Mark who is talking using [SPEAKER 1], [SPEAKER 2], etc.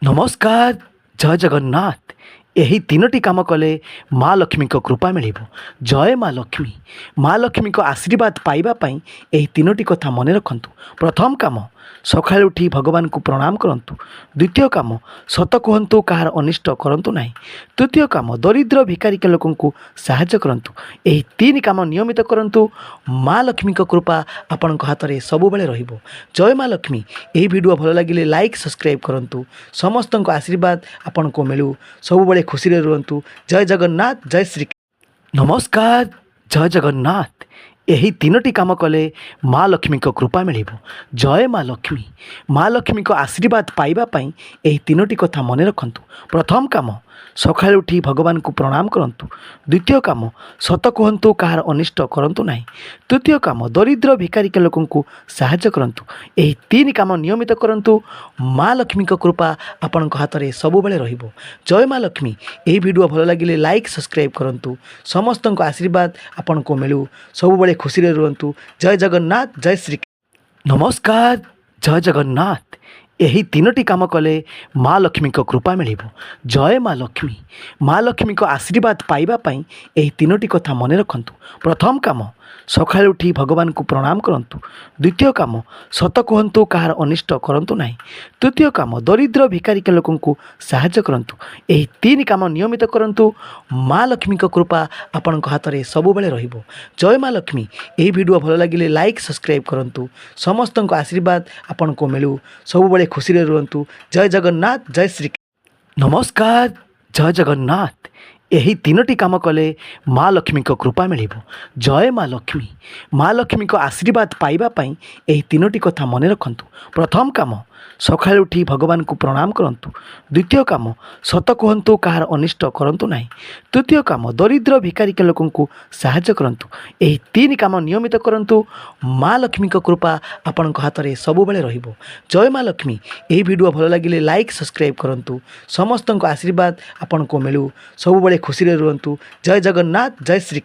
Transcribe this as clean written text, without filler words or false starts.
[SPEAKER 1] ନମସ୍କାର, ଜୟ ଜଗନ୍ନାଥ। ଏହି ତିନୋଟି କାମ କଲେ ମା ଲକ୍ଷ୍ମୀଙ୍କ କୃପା ମିଳିବ। ଜୟ ମା ଲକ୍ଷ୍ମୀ। ମା ଲକ୍ଷ୍ମୀଙ୍କ ଆଶୀର୍ବାଦ ପାଇବା ପାଇଁ ଏହି ତିନୋଟି କଥା ମନେ ରଖନ୍ତୁ। ପ୍ରଥମ କାମ, ସକାଳୁ ଉଠି ଭଗବାନଙ୍କୁ ପ୍ରଣାମ କରନ୍ତୁ। ଦ୍ୱିତୀୟ କାମ, ସତ କୁହନ୍ତୁ, କାହାର ଅନିଷ୍ଟ କରନ୍ତୁ ନାହିଁ। ତୃତୀୟ କାମ, ଦରିଦ୍ର ଭିକାରୀ ଲୋକଙ୍କୁ ସାହାଯ୍ୟ କରନ୍ତୁ। ଏହି ତିନି କାମ ନିୟମିତ କରନ୍ତୁ, ମା ଲକ୍ଷ୍ମୀଙ୍କ କୃପା ଆପଣଙ୍କ ହାତରେ ସବୁବେଳେ ରହିବ। ଜୟ ମା ଲକ୍ଷ୍ମୀ। ଏହି ଭିଡ଼ିଓ ଭଲ ଲାଗିଲେ ଲାଇକ୍, ସବସ୍କ୍ରାଇବ୍ କରନ୍ତୁ। ସମସ୍ତଙ୍କ ଆଶୀର୍ବାଦ ଆପଣଙ୍କୁ ମିଳୁ, ସବୁବେଳେ ଖୁସିରେ ରୁହନ୍ତୁ। ଜୟ ଜଗନ୍ନାଥ, ଜୟ ଶ୍ରୀ। ନମସ୍କାର, ଜୟ ଜଗନ୍ନାଥ। ଏହି ତିନୋଟି କାମ କଲେ ମା ଲକ୍ଷ୍ମୀଙ୍କ କୃପା ମିଳିବ। ଜୟ ମା ଲକ୍ଷ୍ମୀ। ମା ଲକ୍ଷ୍ମୀଙ୍କ ଆଶୀର୍ବାଦ ପାଇବା ପାଇଁ ଏହି ତିନୋଟି କଥା ମନେ ରଖନ୍ତୁ। ପ୍ରଥମ କାମ, ସକାଳୁ ଉଠି ଭଗବାନଙ୍କୁ ପ୍ରଣାମ କରନ୍ତୁ। ଦ୍ୱିତୀୟ କାମ, ସତ କୁହନ୍ତୁ, କାହାର ଅନିଷ୍ଟ କରନ୍ତୁ ନାହିଁ। ତୃତୀୟ କାମ, ଦରିଦ୍ର ଭିକାରୀ ଲୋକଙ୍କୁ ସାହାଯ୍ୟ କରନ୍ତୁ। ଏହି ତିନି କାମ ନିୟମିତ କରନ୍ତୁ, ମା ଲକ୍ଷ୍ମୀଙ୍କ କୃପା ଆପଣଙ୍କ ହାତରେ ସବୁବେଳେ ରହିବ। ଜୟ ମା ଲକ୍ଷ୍ମୀ। ଏହି ଭିଡ଼ିଓ ଭଲ ଲାଗିଲେ ଲାଇକ୍, ସବସ୍କ୍ରାଇବ୍ କରନ୍ତୁ। ସମସ୍ତଙ୍କ ଆଶୀର୍ବାଦ ଆପଣଙ୍କୁ ମିଳୁ, ସବୁବେଳେ ଖୁସିରେ ରୁହନ୍ତୁ। ଜୟ ଜଗନ୍ନାଥ, ଜୟ ଶ୍ରୀ। ନମସ୍କାର, ଜୟ ଜଗନ୍ନାଥ। ଏହି ତିନୋଟି କାମ କଲେ ମା ଲକ୍ଷ୍ମୀଙ୍କ କୃପା ମିଳିବ। ଜୟ ମା ଲକ୍ଷ୍ମୀ। ମା ଲକ୍ଷ୍ମୀଙ୍କ ଆଶୀର୍ବାଦ ପାଇବା ପାଇଁ ଏହି ତିନୋଟି କଥା ମନେ ରଖନ୍ତୁ। ପ୍ରଥମ କାମ, ସକାଳୁ ଉଠି ଭଗବାନଙ୍କୁ ପ୍ରଣାମ କରନ୍ତୁ। ଦ୍ୱିତୀୟ କାମ, ସତ କୁହନ୍ତୁ, କାହାର ଅନିଷ୍ଟ କରନ୍ତୁ ନାହିଁ। ତୃତୀୟ କାମ, ଦରିଦ୍ର ଭିକାରୀ ଲୋକଙ୍କୁ ସାହାଯ୍ୟ କରନ୍ତୁ। ଏହି ତିନି କାମ ନିୟମିତ କରନ୍ତୁ, ମା ଲକ୍ଷ୍ମୀଙ୍କ କୃପା ଆପଣଙ୍କ ହାତରେ ସବୁବେଳେ ରହିବ। ଜୟ ମା ଲକ୍ଷ୍ମୀ। ଏହି ଭିଡ଼ିଓ ଭଲ ଲାଗିଲେ ଲାଇକ୍, ସବସ୍କ୍ରାଇବ୍ କରନ୍ତୁ। ସମସ୍ତଙ୍କ ଆଶୀର୍ବାଦ ଆପଣଙ୍କୁ ମିଳୁ, ସବୁବେଳେ ଖୁସିରେ ରୁହନ୍ତୁ। ଜୟ ଜଗନ୍ନାଥ, ଜୟ ଶ୍ରୀ। ନମସ୍କାର, ଜୟ ଜଗନ୍ନାଥ। ଏହି ତିନୋଟି କାମ କଲେ ମା ଲକ୍ଷ୍ମୀଙ୍କ କୃପା ମିଳିବ। ଜୟ ମା ଲକ୍ଷ୍ମୀ। ମା ଲକ୍ଷ୍ମୀଙ୍କ ଆଶୀର୍ବାଦ ପାଇବା ପାଇଁ ଏହି ତିନୋଟି କଥା ମନେ ରଖନ୍ତୁ। ପ୍ରଥମ କାମ, ସକାଳୁ ଉଠି ଭଗବାନଙ୍କୁ ପ୍ରଣାମ କରନ୍ତୁ। ଦ୍ୱିତୀୟ କାମ, ସତ କୁହନ୍ତୁ, କାହାର ଅନିଷ୍ଟ କରନ୍ତୁ ନାହିଁ। ତୃତୀୟ କାମ, ଦରିଦ୍ର ଭିକାରୀ ଲୋକଙ୍କୁ ସାହାଯ୍ୟ କରନ୍ତୁ। ଏହି ତିନି କାମ ନିୟମିତ କରନ୍ତୁ, ମା ଲକ୍ଷ୍ମୀଙ୍କ କୃପା ଆପଣଙ୍କ ହାତରେ ସବୁବେଳେ ରହିବ। ଜୟ ମା ଲକ୍ଷ୍ମୀ। ଏହି ଭିଡ଼ିଓ ଭଲ ଲାଗିଲେ ଲାଇକ୍, ସବସ୍କ୍ରାଇବ୍ କରନ୍ତୁ। ସମସ୍ତଙ୍କ ଆଶୀର୍ବାଦ ଆପଣଙ୍କୁ ମିଳୁ, ସବୁବେଳେ ଖୁସିରେ ରୁହନ୍ତୁ। ଜୟ ଜଗନ୍ନାଥ, ଜୟ ଶ୍ରୀ।